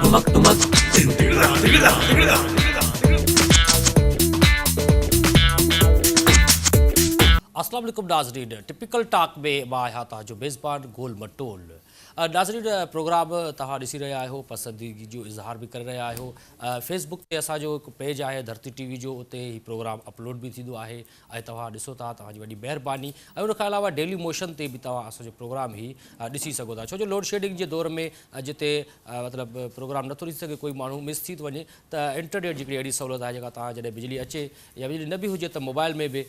ٽمڪ ٽمڪ. اسلام عليڪم ناظرين ٽپيڪل ٽاڪ ۾ مان آهيان توهان جو ميزبان گول مٽول ناظرين پروگرام توهان ڏسي رهيا آهيو پسنديدگي جو اظهار به ڪري رهيا آهيو فيس بڪ تي اسان جو هڪ پيج آهي ڌرتي ٽي وي جو اتي هي پروگرام اپلوڊ به ٿيندو آهي ۽ توهان ڏسو ٿا توهان جي وڏي مهرباني ۽ ان کان علاوه ڊيلي موشن تي به توهان اسان جو پروگرام هي ڏسي سگهو ٿا ڇو جو لوڊ شيڊنگ جي دور ۾ جتي مطلب پروگرام نٿو ڏسي سگهي ڪوئي ماڻهو مس ٿي ٿو وڃي ته انٽرنيٽ جي هڪڙي اهڙي سهولت آهي جيڪا توهان جڏهن بجلي اچي يا بجلي نه به هجي ته موبائل ۾ به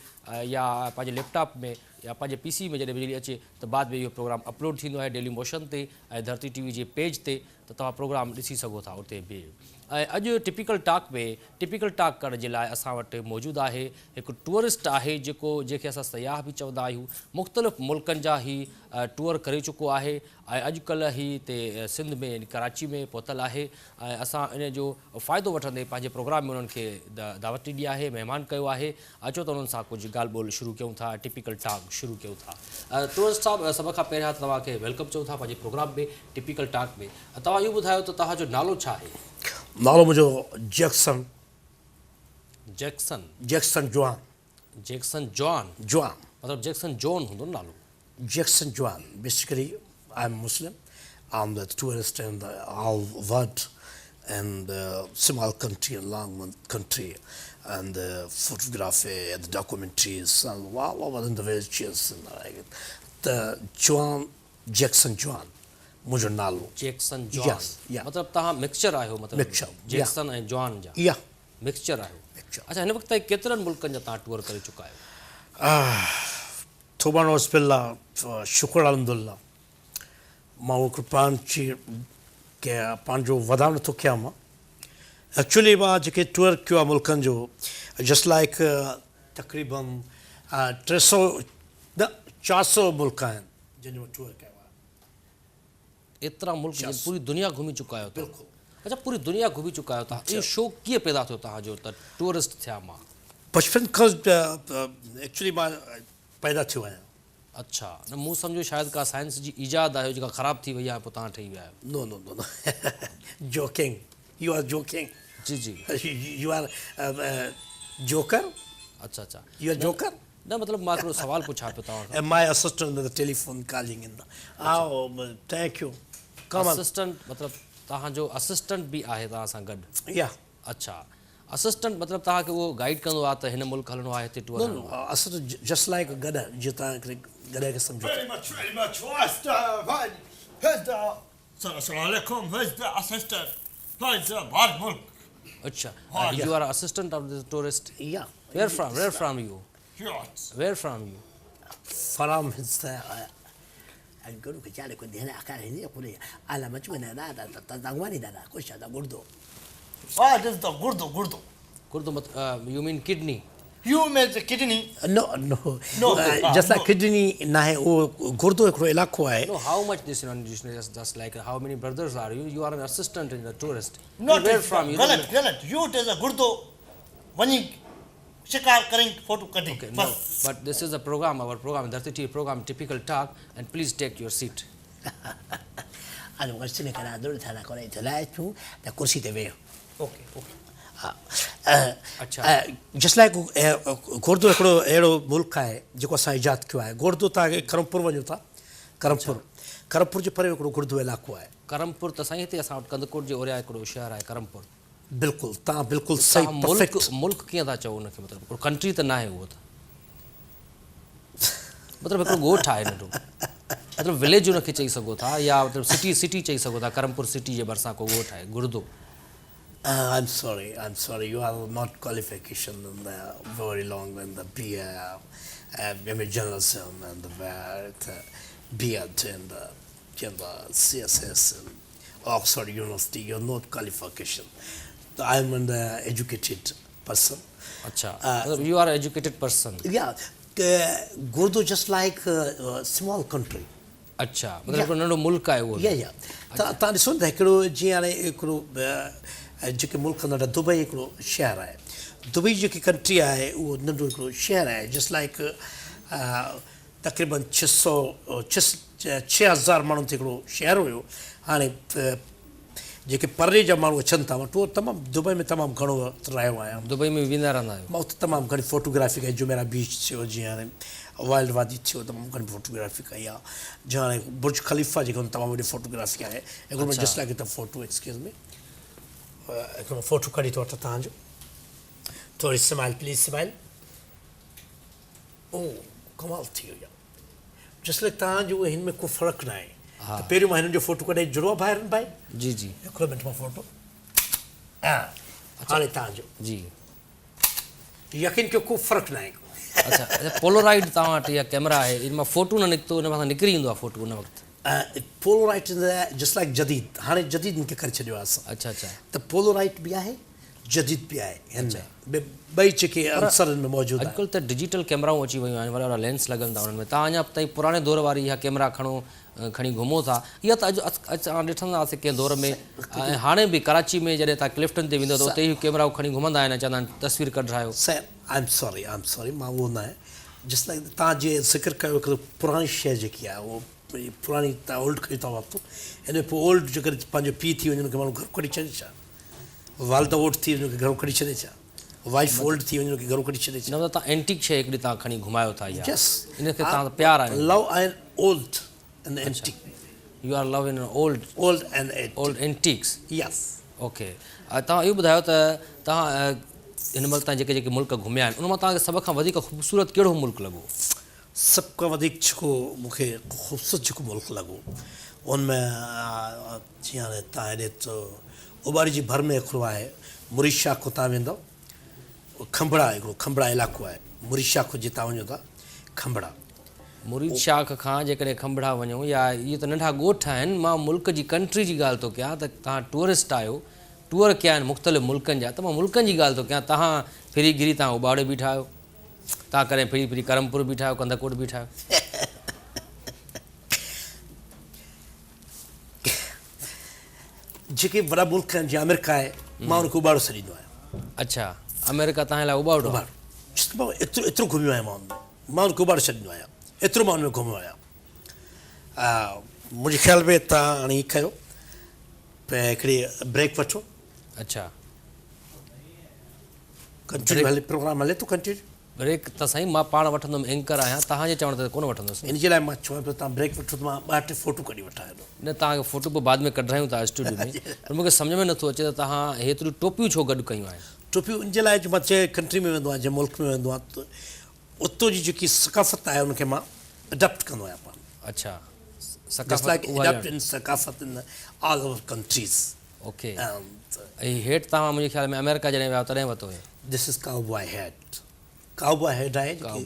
يا پنهنجي ليپ ٽاپ ۾ يا پنهنجي پي سي ۾ جڏهن بجلي اچي ته بعد ۾ اهو پروگرام اپلوڊ ٿيندو آهي ڊيلي موشن تي ۽ ڌرتي ٽي وي جي پيج تي ته توهان پروگرام ڏسي سگهو ٿا اتي به ۽ اڄ ٽپيڪل ٽاڪ ۾ ٽپيڪل ٽاڪ ڪرڻ جي لاء اسان وٽ موجود آهي هڪ ٽوئرسٽ آهي جيڪو جنهن کي اسان سياح به چوندا آهيون مختلف ملڪن جا هي ٽوئر ڪري چڪو آهي ۽ اڄ ڪلهه هي هتي سنڌ ۾ يعني ڪراچي ۾ پهتل آهي ۽ اسان ان جو فائدو وٺندي پنهنجي پروگرام ۾ انهن کي دعوت ڏني آهي مهمان ڪيو آهي اچو ته انهن سان ڪجهه ڳالهه ٻولهه شروع ڪيون ٿا ٽپيڪل ٽاڪ شروع ڪيون ٿا ٽوئرسٽ صاحب سڀ کان پهريان ته توهان کي welcome چئون ٿا پنهنجي پروگرام ۾ ٽپيڪل ٽاڪ ۾ توهان اهو ٻڌايو ته توهان جو نالو ڇا آهي؟ نالو منهنجو جيڪسن. جيڪسن. جيڪسن جوان. جيڪسن جوان. جوان. مطلب جيڪسن جون هوندو نه نالو. Jackson Juan basically I am Muslim I am the tourist in the all world and small country and long country and photography and documentaries and all over in the villages ته جوان Jackson جوان منهنجو نالو. Jackson جوان مطلب توهان mixture آهيو مطلب جيڪسن ۽ جوان جا مڪسچر آهيو اڇا هن وقت تائين ڪيترن ملڪن جا توهان ٽوئر ڪري چڪا آهيو؟ توبه نعوذ بالله شڪر الحمدلله مان اهو پنهنجي پنهنجو وڌاء نٿو ڪيان مان ايڪچولي مان جيڪي ٽوئر ڪيو آهي ملڪن جو جسٽ لائڪ تقريبن 300 نه 400 ملڪ آهن جن جو ٽوئر ڪيو آهي. ايترا ملڪ جن پوري دنيا گهمي چڪا آهيو توهان. اڇا پوري دنيا گهمي چڪا آهيو توهان اهو شوق ڪيئن پيدا ٿيو توهان جو ته ٽوئرسٽ ٿيان مان؟ بچپن کان ايڪچولي مان پيدا ٿيو آهيان. اڇا نه مون سمجهيو شايد ڪا سائنس جي ايجاد آهي جيڪا خراب ٿي وئي آهي پوء توهان ٺهي ويا آهيو. No no no no joking you are joking. جي جي. You are joker. اڇا اڇا. You are joker. نه مطلب مان هڪڙو سوال پڇان پيو توهان کان. My assistant the telephone calling in oh thank you come on. Assistant مطلب توهان جو اسسٽنٽ به آهي توهان سان گڏ. يا. اڇا اسسٽنٽ مطلب توهان کي اهو گائيڊ ڪندو آهي ته هن ملڪ هلڻو آهي هتي ٽوئر هڻڻو آهي. نو اسسٽنٽ جسٽ لائيڪ گڏهه جيئن توهان هڪڙي گڏهه کي سمجهو ٿا. Very much very much السلام عليڪم اسسٽنٽ ملڪ. اڇا you are assistant of this tourist. Yeah. Where from where from you where from you. From الجنوب يعني كنت هنا كان هنا يقول انا ما تشوف انا تزواني ده كش هذا گردو. اه this the گردو گردو. گردو مت you mean kidney. You mean the kidney. No no just like kidney ناهي اهو گردو هڪڙو علائقو آهي. No how much this just like how many brothers are you you are an assistant in the tourist. Not where from you. غلط غلط you it is a گردو وڃي شڪار ڪرين فوٽو ڪڍي Okay, no, but this is a program, our program, Dharti TV program, Typical Talk, and please take your seat. انا وسني كان عدول ٿا ڪري ٿلاء ٿو ته ڪرسي تي ويهه. Okay okay. اڇا. جسٽ لائڪ گردو هڪڙو اهڙو ملڪ آهي جيڪو اسان ايجاد ڪيو آهي. گردو تان ڪرمپور وڃو ٿا ڪرمپور ڪرمپور جي پري هڪڙو گردو علائقو آهي. ڪرمپور ته سائين هتي اسان وٽ ڪنڌڪوٽ جي اوريان هڪڙو شهر آهي ڪرمپور. بلڪل تان بلڪل صحيح پرفيڪٽ. ملڪ ملڪ ڪيئن ٿا چئو ان کي مطلب هڪڙو ڪنٽري ته ناهي اهو ته مطلب هڪڙو ڳوٺ آهي ننڍو مطلب وليج ان کي چئي سگهو ٿا يا مطلب سٽي سٽي چئي سگهو ٿا ڪرمپور سٽي جي ڀرسان ڪو ڳوٺ آهي گردو. I'm sorry, I'm sorry, you have not qualification in the very long in the BA, MA journalism and the B.Ed in the in the CSS and Oxford University, you are not qualification. I am an educated person. اڇا مطلب you are educated person. Yeah, گردو just like small country. اڇا مطلب هڪڙو ننڍو ملڪ آهي اهو. Yeah yeah. تان ڏسو نه ته هڪڙو جيئن هاڻي هڪڙو جيڪي ملڪ ننڍا دبئي هڪڙو شهر آهي. دبئي جيڪي ڪنٽري آهي اهو ننڍو هڪڙو شهر آهي جسٽ لائيڪ تقريبن ڇهه سو ڇهه هزار ماڻهن تي هڪڙو شهر هيو هاڻي جيڪي پري جا ماڻهو اچن ٿا مان ٽوئر تمام دبئي ۾ تمام گهڻو وقت رهيو آهيان. دبئي ۾ به ويندا رهندا آهيو. مان اتي تمام گهڻي فوٽوگرافي ڪئي جميرا بيچ ٿيو جيئن هاڻي وائلڊ وادي ٿيو تمام گهڻي فوٽوگرافي ڪئي آهي جيئن هاڻي برج خليفه جيڪو تمام وڏي فوٽوگرافي آهي هڪڙو مان just like photo excuse me هڪڙو مان فوٽو ڪڍي ٿو وٺان توهان جو ٿوري سمائل پليز سمائل او ڪمال ٿي ويو يار جس لائڪ توهان جو هن ۾ ڪو فرق ناهي ته پهريون مان هنن جو فوٽو ڪڍي جڙوا ڀائرن ڀائي جي جي هڪڙو منٽ مان فوٽو ها هاڻي توهان جو جي يقين ڪيو ڪو فرق ناهي اچها اچها پولورائيڊ توهان وٽ اها ڪيمرا آهي ان مان فوٽو نه نڪتو ان مان نڪري ايندو آهي فوٽو ان وقت پولورائيڊ جس لائڪ جديد هاڻي جديد ان کي ڪري ڇڏيو آهي اسان اچها اچها ته پولورائيڊ به آهي جديد به آهي هن ۾ ٻئي جيڪي عنصر هن ۾ موجود آهن. اڄڪلهه ته ڊجيٽل ڪيمرائون اچي ويون آهن وڏا وڏا لينس لڳل ٿا انهن ۾ توهان اڃا تائين پراڻي دور واري اها ڪيمرا کڻو کڻي گهمو ٿا اها ته اڄ اسان ڏٺندا هئاسين ڪنهن دور ۾ ۽ هاڻي به ڪراچي ۾ جڏهن توهان ڪلفٽن تي ويندو ته اتي اهي ڪيمرائون کڻي گهمندا آهن ۽ چوندا آهن تصوير ڪڍرايو. سائين I am sorry I am sorry مان اهو نه جس لاء توهان جيئن ذڪر ڪيو هڪڙو پراڻي شيء جيڪي آهي اهو پراڻي توهان اولڊ کڻي ٿا ورتو ان ۾ پوء اولڊ جيڪڏهن پنهنجو پيء ٿي وڃي ان کي ماڻهو گهر ڪڍي ڇڏي ڇا؟ والده اولڊ ٿي وڃي ان کي گهرو ڪڍي ڇڏي ڇا؟ وائيف اولڊ ٿي وڃي ان کي گهرو ڪڍي ڇڏي ڇا؟ نه مطلب توهان اينٽيڪ شيء هڪڙي توهان کڻي گهمايو ٿا اها يس ان کي توهان پيار آهي. Love in old and antique. You are love in old old and antique. Old antiques. Yes. Okay توهان اهو ٻڌايو ته توهان هن مهل تائين جيڪي جيڪي ملڪ گهميا آهن ان مان توهان کي سڀ کان وڌيڪ خوبصورت ڪهڙو ملڪ لڳو؟ سڀ کان وڌيڪ جيڪو مون کي خوبصورت جيڪو ملڪ لڳو ان ۾ جيئن هاڻي تان هيڏي ته اوٻاڙي جي ڀر ۾ هڪڙو آهي مريد شاخ کان تان ويندؤ کنڀڙا هڪڙو کنڀڙا علائقو آهي مريد شاخ کان جي تان وڃو ٿا کنڀڙا. مريد شاخ کان جيڪڏهن کنڀڙا وڃون يا اهي ته ننڍا ڳوٺ آهن مان ملڪ جي ڪنٽري جي ڳالهه ٿو ڪيان ته توهان ٽوئرسٽ آهيو ٽوئر ڪيا آهن مختلف ملڪن جا ته مان ملڪن جي ڳالهه ٿو ڪيان توهان ڦري گهري توهان اوٻاڙي بيٺا آهيو. تان ڪڏهن ڦري ڦري ڪرمپور بيٺا آهيو، ڪنڌڪوٽ بيٺا آهيو. جيڪي وڏا ملڪ آهن جيئن آمريڪا آهي مان ان کي اٻاڙو سڏيندو آهيان. اڇا آمريڪا تان لاء اٻاڙو آهي. اٻاڙو مان ايترو ايترو گهميو آهيان مان ان ۾ مان ان کي اٻاڙو سڏيندو آهيان ايترو مان ان ۾ گهميو آهيان. منهنجي خيال ۾ تان هاڻي هي ڪيو هڪڙي بريڪ وٺو. اڇا. ڪنٽينيو هلي پروگرام هلي ٿو ڪنٽينيو. بريڪ ته سائين مان پاڻ وٺندم اينڪر آهيان توهان جي چوڻ تي ته ڪونه وٺندس. ان جي لاء مان چوان پيو توهان بريڪ وٺو ته مان ٻه ٽي فوٽو ڪڍي وٺان هيڏو. نه توهان کي فوٽو پوء بعد ۾ ڪڍرايون ٿا اسٽوڊيو ۾ پر مون کي سمجهه ۾ نٿو اچي ته توهان هيتريون ٽوپيون ڇو گڏ ڪيون آهن. ٽوپيون ان جي لاء جو مان جنهن ڪنٽري ۾ ويندو آهيان جنهن ملڪ ۾ ويندو آهيان ته اتو جي جيڪي ثقافت آهي ان کي مان اڊاپٽ ڪندو آهيان پاڻ. اڇا ثقافت اها اڊاپٽ ان ثقافت ان آل اوور ڪنٽريز. اوڪي هي هيٽ توهان منهنجي خيال ۾ آمريڪا جڏهن ويا تڏهن ورتو هيو. This is cowboy hat cowboy hat آهي جيڪي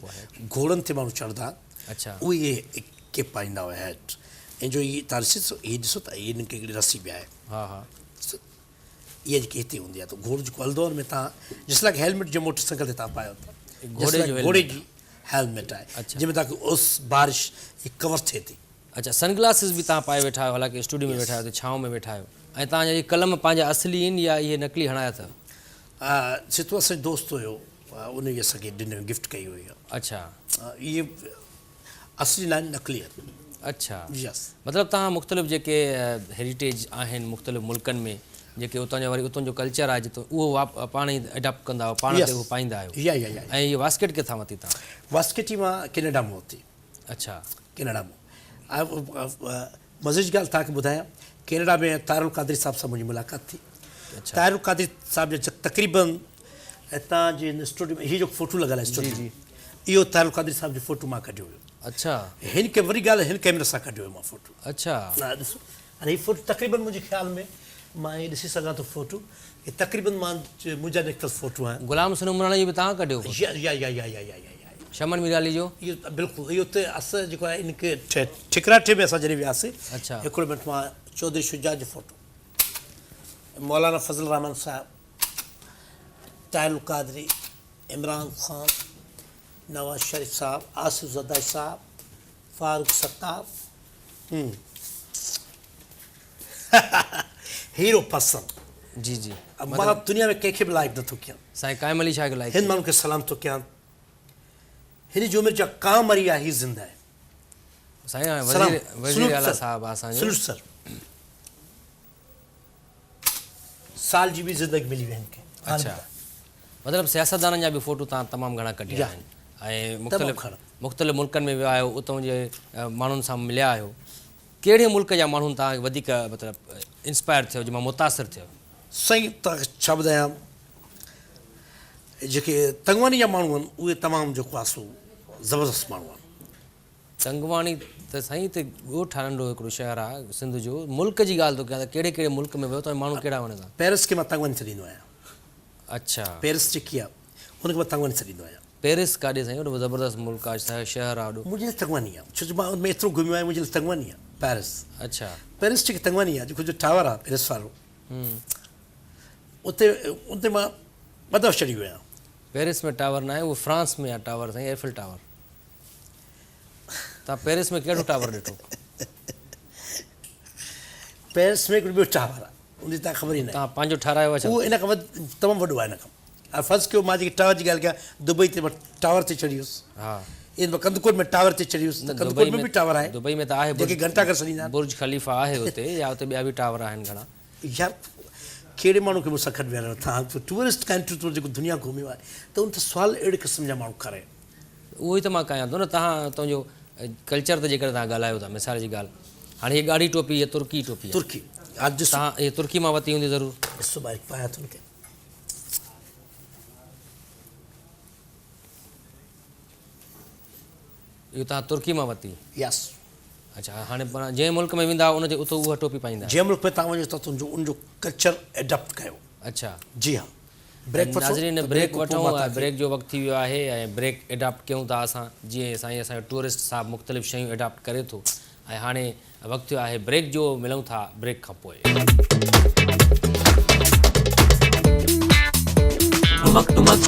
گهوڙن تي ماڻهو چڙهندا اڇا اهي ڪيپ پائيندا هئا هيٽ ۽ جو هي تان ڏسو هي ڏسو ته هي هن کي هڪڙي رسي به آهي ها ها اها جيڪي هتي هوندي آهي ته گهوڙو جيڪو هلندو آهي ان ۾ تان جس لائڪ هيلمٽ جي موٽر سائيڪل تي تان پايو ٿا گهوڙي جو گهوڙي جي هيلمٽ آهي جنهن ۾ تان کي اس بارش هي ڪور ٿئي ٿي. اڇا سن گلاسز به توهان پائي ويٺا آهيو حالانڪه اسٽوڊيو ۾ ويٺا آهيو ته ڇانو ۾ ويٺا آهيو ۽ توهان جا اهي قلم پنهنجا اصلي آهن يا اهي نقلي هڻايا اٿو؟ سيتو اسان جو دوست هيو ان ئي اسان کي ڏنو گفٽ ڪئي هئي. اڇا. اهي اصلي نه آهن نقلي آهن. اڇا. يس. مطلب توهان مختلف جيڪي هيريٽيج آهن مختلف ملڪن ۾ جيڪي اتان جا وري اتان جو ڪلچر آهي جتو اهو پاڻ ئي اڊاپٽ ڪندا آهيو پاڻ تي اهو پائيندا آهيو. يا يا يا. ۽ هي واسڪيٽ ڪٿان ورتي توهان؟ واسڪيٽ هي مان ڪينيڊا مان ورتي. اڇا. ڪينيڊا مان مزي جي ڳالهه توهان کي ٻڌايان ڪينيڊا ۾ طاهر القادري صاحب سان منهنجي ملاقات ٿي طاهر القادري صاحب جا تقريبن هتان جي هن اسٽوڊيو ۾ هي جو فوٽو لڳل آهي اسٽوڊيو ۾ اهو طاهر القادري صاحب جو فوٽو مان ڪڍيو هيو. اڇا. هن کي وري ڳالهه هن ڪيمري سان ڪڍيو هيو مان فوٽو. اڇا. ڏسو هاڻي هي فوٽو تقريبن منهنجي خيال ۾ مان هي ڏسي سگهان ٿو فوٽو هي تقريبن مان منهنجا نڪتل فوٽو آهن. غلام حسين عمراڻي جو به توهان ڪڍيو فوٽو؟ يا يا يا يا يا يا يا. شمن ميرالي جو؟ اهو بلڪل اهو ته اسان جيڪو آهي ان کي ٺڪراٺي ۾ اسان جڏهن وياسي. اڇا. هڪڙو منٽ مان چوڌري شجاع جو فوٽو مولانا فضل الرحمان صاحب طاهر القادري عمران خان نواز شريف صاحب آصف زرداري صاحب فاروق ستار هيرو پسند جي جي مان دنيا ۾ ڪنهن کي به لائڪ نٿو ڪيان. سائين قائم علي شاهه کي لائڪ. هن ماڻهو کي سلام ٿو ڪيان. هن جي عمر جا ڪان مري آهي هي زنده آهي. سائين هاڻي وزير وزير اعليٰ صاحب آ اسان جو. سلوٽ سر. سال جي به زندگي ملي وئي هن کي. اڇا مطلب سياستدانن جا به فوٽو توهان تمام گهڻا ڪڍيا آهن ۽ مختلف مختلف ملڪن ۾ ويا آهيو اتان جي ماڻهن سان مليا آهيو ڪهڙي ملڪ جا ماڻهن توهان کي وڌيڪ مطلب انسپائر ٿيو جنهن مان متاثر ٿيو؟ سائين توهان کي ڇا ٻڌايان جيڪي تنگواني جا ماڻهو آهن اهي تمام جيڪو آهي سو زبردست ماڻهو آهن. تنگواڻي ته سائين هتي ڳوٺ آ ننڍو هڪڙو شهر آ سنڌ جو ملڪ جي ڳالهه ٿو ڪيان ته ڪهڙي ڪهڙي ملڪ ۾ ويو ته ماڻهو ڪهڙا وڻن ٿا. پيرس کي مان تنگواني سڏيندو آهيان. اڇا. پيرس جيڪي آ ان کي مان تنگواني سڏيندو آهيان. پيرس ڪاڏي سائين وڏو زبردست ملڪ آ شهر آ وڏو. منهنجي لاء تنگواني آ ڇو جو مان ان ۾ ايترو گهميو آهيان منهنجي لاء تنگواني آ پيرس. اڇا. پيرس جيڪي تنگواني آ جيڪو جو ٽاور آ پيرس وارو اتي ان تي مان ٻه دفعا چڙهي ويو آهيان. پيرس ۾ ٽاور ناهي اهو فرانس ۾ آ ٽاور سائين ايفل ٽاور. توهان پيرس ۾ ڪهڙو ٽاور ڏٺو؟ پيرس ۾ هڪڙو ٻيو ٽاور آهي ان جي توهان خبر ئي ناهي. توهان پنهنجو ٺهرايو آهي ڇا؟ اهو ان کان وڌ تمام وڏو آهي ان کان. هاڻي فرض ڪيو مان جيڪي ٽاور جي ڳالهه ڪيان دبئي تي مان ٽاور تي چڙهي ويس. ها. ائين مان ڪنڌڪوٽ ۾ ٽاور تي چڙهي ويس ته ڪنڌڪوٽ ۾ به ٽاور آهي. دبئي ۾ ته آهي جيڪي گهنٽا گهر سڏيندا آهن. برج خليفه آهي اتي يا اتي ٻيا به ٽاور آهن گهڻا. يار ڪهڙي ماڻهو کي مون سان گڏ ويهاريو توهان ٽوئرسٽ ڪنٽري طور جيڪو دنيا گهميو آهي ته ان تي سوال اهڙي قسم جا ماڻهو ڪري. اهو ئي ته مان ڪيان ٿو نه توهان تنهنجو ڪلچر تي جيڪڏهن توهان ڳالهايو ٿا مثال جي ڳالهه هاڻي هي ڳاڙهي ٽوپي هي ترڪي ٽوپي آهي ترڪي ها ڏسو توهان هي ترڪي مان ورتي هوندي ضرور. ڏسو مان پايان ٿو ان کي. اهو توهان ترڪي مان ورتي. يس. اڇا هاڻي پاڻ جنهن ملڪ ۾ ويندا آهيو ان جي اتو اها ٽوپي پائيندا آهيو. جنهن ملڪ ۾ توهان وڃو ٿا تنهنجو ان جو ڪلچر اڊاپٽ ڪيو. اڇا. جي ها. بريڪ وٺو ناظرين بريڪ وٺون ۽ بريڪ جو وقت ٿي ويو آهي ۽ بريڪ اڊاپٽ ڪيون ٿا اسان جيئن سائين اسان جو ٽوئرسٽ صاحب مختلف شيون اڊاپٽ ڪري ٿو ۽ هاڻي وقت ٿيو آهي بريڪ جو ملون ٿا بريڪ کان پوء. ٽمڪ ٽمڪ.